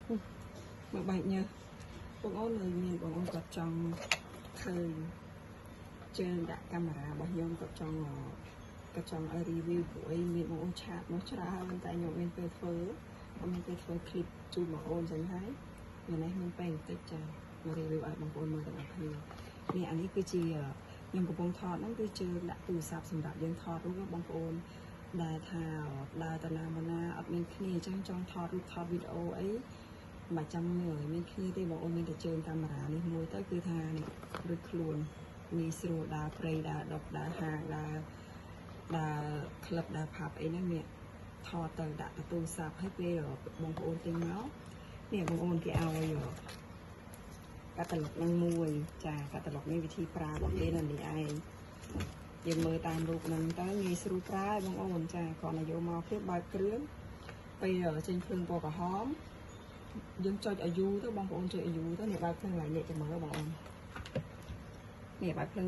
មកបែកញើសបងអូននៅមានបងអូនគាត់ចង់ឃើញជើងដាក់កាមេរ៉ារបស់ខ្ញុំគាត់ចង់គាត់ចង់ឲ្យ review ព្រោះអីមានបងអូន chat មកច្រើនតែខ្ញុំមានពេលធ្វើអត់មានពេលធ្វើ clip ជូនបងអូនចឹងហើយថ្ងៃនេះមានពេលបន្តិចចាមក review ឲ្យបងប្អូនមើលទាំងអស់គ្នានេះអានេះគឺជាខ្ញុំកំពុងថតហ្នឹងគឺជើងដាក់ទូរស័ព្ទសម្រាប់យើងថតរូបបងប្អូនដែលថាដើរតាណាមកណាអត់មានគ្នាអញ្ចឹងចង់ថតរូបថតវីដេអូអីមិនចាំមើលមានគ្នាទេបងអូនមានតែជើងកាមេរ៉ានេះមួយទៅគឺថានេះរួចខ្លួនងាយស្រួលដើរព្រៃដើរដុកដើរហាងដើរដើរក្លឹបដើរផាប់អីហ្នឹងនេះថតទៅដាក់ទៅទូរស័ព្ទឲ្យពេលបងប្អូនទិញមកនេះបងអូនគេឲ្យកាតាឡុកនឹងមួយចាកាតាឡុកនេះវិធីប្រើរបស់គេនៅនេះឯងយើងមើលតាមរូបហ្នឹងទៅងាយស្រួលប្រើបងអូនចាគ្រាន់តែយកមកព្រាបបើកគ្រឿងពេលចេញភ្លើងពណ៌ក្រហមយើងចុចឲ្យយូរទៅបងប្អូនចុចឲ្យយូរទៅនេះបើកភ្លើងឡើងនេះចាំមើលបងអូននេះបើកភ្លើង។